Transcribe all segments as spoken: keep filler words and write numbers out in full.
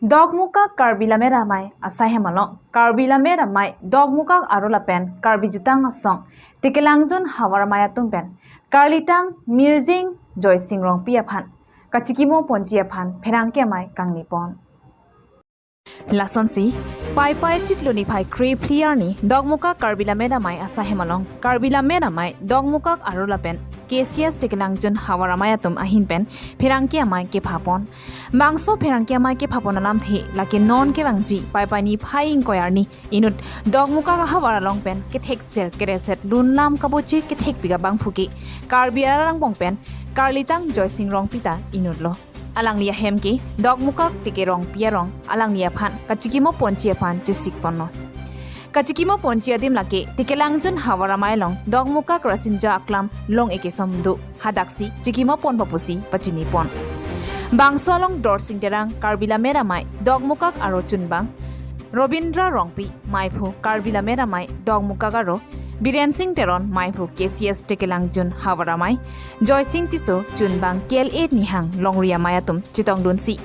Dokmoka Karbi Lammet Amei asaihem along Karbi Lammet Amei Dokmokak aro lapen Karbi Jutang Asong Tekelangjun Havar Amei atum pen Karlitang Mirjeng Joysing Rongpi aphan kachikimo ponji aphan pherangke amei kangnipon. Lasonsi, Paipai chiklo niphai krephli arni Dokmoka Karbi Lammet Amei asaihem along Karbi Lammet Amei Dokmokak aro lapen K C S Tekelangjun Havar Amei atum ahin pen pherangke amei kephapon. Bangso pherangke amei kephapon alamthe lake non kevangji Paipai niphai ingkoi arni inut Dokmokak ahavar along pen kethekser kereset lunlam kaboche kethekpik abangphu ke Karbi arat angbong pen Karlitang Joysing Rongpi ta inutlo. Alangli ahem ke Dokmokak Teke Rongpi arong, alangli aphan kachikimo ponji aphan chesikponlo. Kachikimo ponji adim lake Tekelangjun Havar Amei along Dokmokak Rasinja aklam long-e kesom do, hadaksi chikimo ponpo pusi pachinipon. Bangso along Dorsing Terang Karbi Lammet Amei Dokmokak aro chunbang, Robindra Rongpi, meiphu Karbi Lammet Amei Dokmokak aro, Biren Sing Teron, meiphu K C S Tekelangjun Havar Amei, Joysing Tisso, chunbang K L A Nihang Longri Amei atum chetongdunsi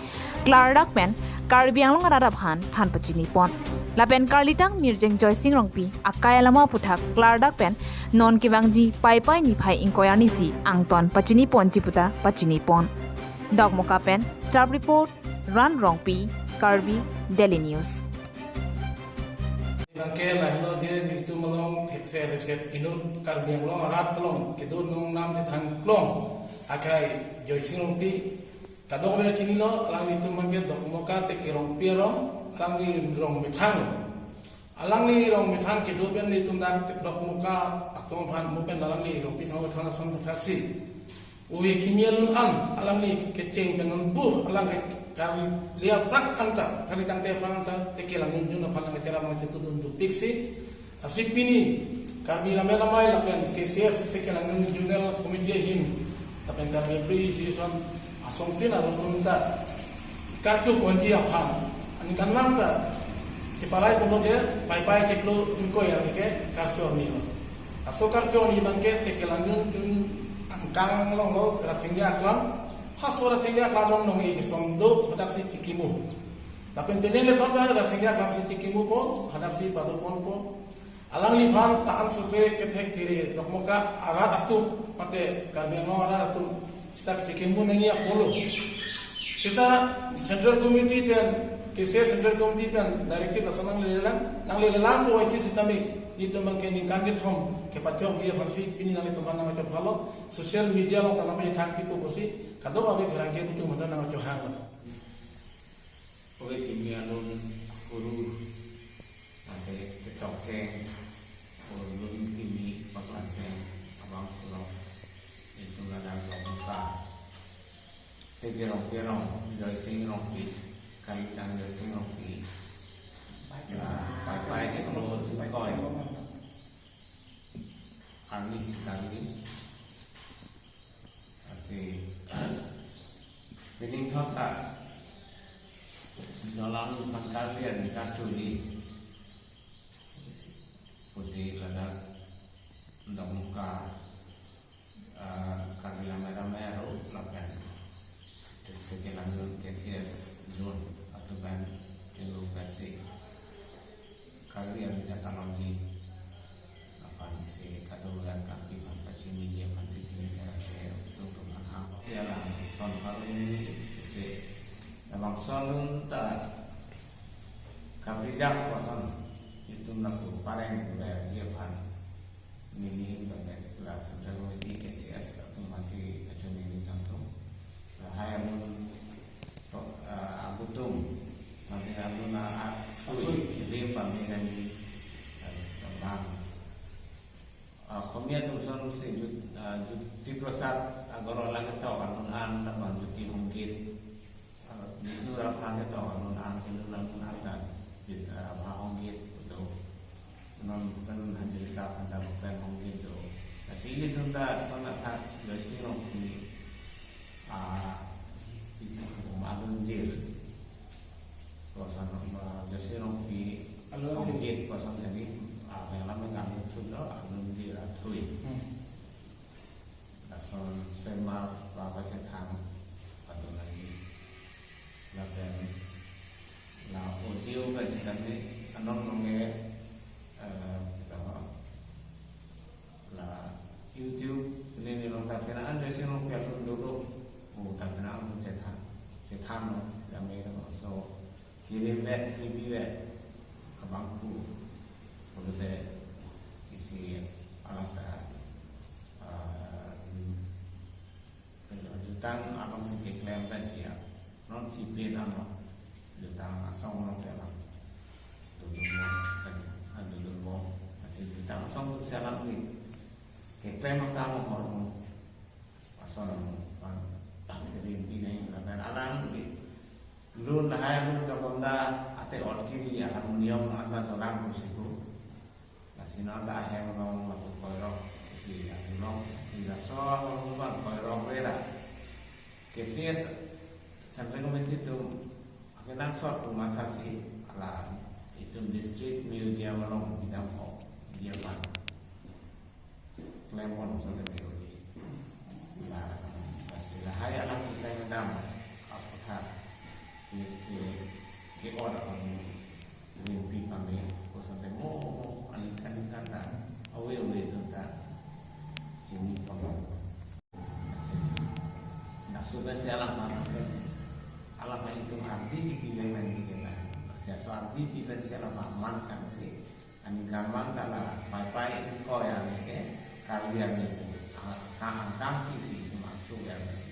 klardak pen Karbi Anglong arat aphan than pachinipon. Lapen Karlitang Mirjeng Joysing Rongpi akai alamo aphuthak klardak pen non kevangji Paipai niphai ingkoi arnisi angton pachiniponji puta pachinipon. Dokmoka pen staff report, Ran Rongpi, Karbi Daily News. Bangke lahelo dia nelitum along thekser reset inut Karbi Anglong arat along kedo nongnam thethanglong akai Joysing Rongpi, kadokave chinilo, alanglitum bangke Dokmoka Teke Rongpi arong, alangli rong methang. Alangli rong methang kedo pen nelitum dak Dokmoka atum aphan mo pen alangli Rongpi sangho than ason thaksi. Uve kimi alun an, alangli kecheng pen non bu, alang ke Karli aphrang anta, Karli tangte aphrang anta, Tekelangjun aphan lang kecheram lang chetudun dupiksi. Lasi pini Karbi Lammet Amei lapen K C S Tekelangjun Zonal Committee ahin lapen Karbi Appreciation Asong tin arum tum ta karcho ponji aphan aningkanvang ta chepalaiponlo je Paipai chiklo ingkoi arni ke karcho arni lo. Laso karcho arni bangke Tekelangjun angkang along lo Rasingja aklam, haso Rasingja aklam along non-e kesom do, hadaksi chikimo. Lapen penang le thot Rasingja aklam si chikimopo, hadaksi padoponpo. Alangliphan ta ansose kethek kere Dokmoka arat atum, mate Karbi Anglong arat atum sita kechikimo nangji apotlo. Sita Central Committee pen, K C S Central Committee pen directive lason nanglelelang, nanglelelangpo aiki sitame nelitum bangke ningkan kethom kepachokji aphansi pini nanglitum aphan nangchophalo, social media along ta nangpachethangpipo pusi kadokave pherangke nelitum aphan nangchohanglo. Uve kimi alun kuru, ante kechokcheng, alun kimi paklangcheng abang kurong, nelitum ladak Dokmoka Teke Rongpi arong, Joysing Rongpi, Karlitang Joysing Rongpi, Paipai chiklo ingkoi arnisi karli. Lasi pining thot ta non alangliphan karli arni karchoji pusi ladak Dokmoka, ah, Karbi Lammet Amei aro lapen Tekelangjun K C S Zone atum pen chingrum pensi Karbi arni ta talonji aphansi kadokave Karbi aphan pachiniji aphansi pini arake atum atum aphan hang. Si alang son pharo hini si labangso alun ta kaprijak koson itum lapu pareng berji aphan nini bangke la Central Committee K C S atum aphansi kachonini kangtung. Lahai amun to, ah, agutum, mate amun a-, atui, lim pame nangji, ah, tembang. Ah, Komi atum son si Jyot-, ah, Jyoti Prasad Agarwala ketok alun an, tembang Jyoti Hongkit. Ah, Bishnu Rapha ketok alun an, kelun alun an ta, Bishnu Rapha Hongkit do. Non pen Hajirika aphan ta pen Hongkit do. Lasi ilitum ta son athak Joysing Rongpi, ah, isi kum alunjir. Koson, ah, Joysing Rongpi alunjir. Hongkit koson jadi, ah, yang lama kami tu lo alunjir atui. Hmm. Lason semar baba chethan padu lagi. Lapen Kami anong nonge, eh, kita la YouTube ini ni long tapi na ando sing long pian dulu. Oh, tapi na ang chethan, chethan no, kami no. So, kirim vet, kibi vet, abang ku. Kalau te isi alat, eh, Jutang alongsi keklem pensi ya. Non sipin ano. Jutang asong alongsi alang. Dodun mo, kan, ah, dodun mo. Lasi jutang asong alongsi alang ni. Keklem akam ahormu. Asong along, kan. Jadi pinai, kan, alang ni. Lun lahai lun kabonda ate orchiri ya harmonium anda dolang kursiku. Lasi nang ta ahem along lapu koirok si along si laso along ban koirok rera. K C S Central Committee atum akenangsot pu mathasi ala itum District Museum along bidam ho dia ban. Klempon so le meo di. La, lasi lahai alang kita kedam apotha. Ke, ke, ke ora kami mimpi kami kosong temo, ani kan kan ta, awe awe tu ta. Sini kami. Lasi, na sudah si alang mana kan. Alang mana itu arti di pilihan nanti kita. Lasi so arti pilihan si alang mana kan si. Ani gaman ta la pai pai ko ya ni ke Karbi ani pu. Angkang angkang kisi pu maksud ya ni.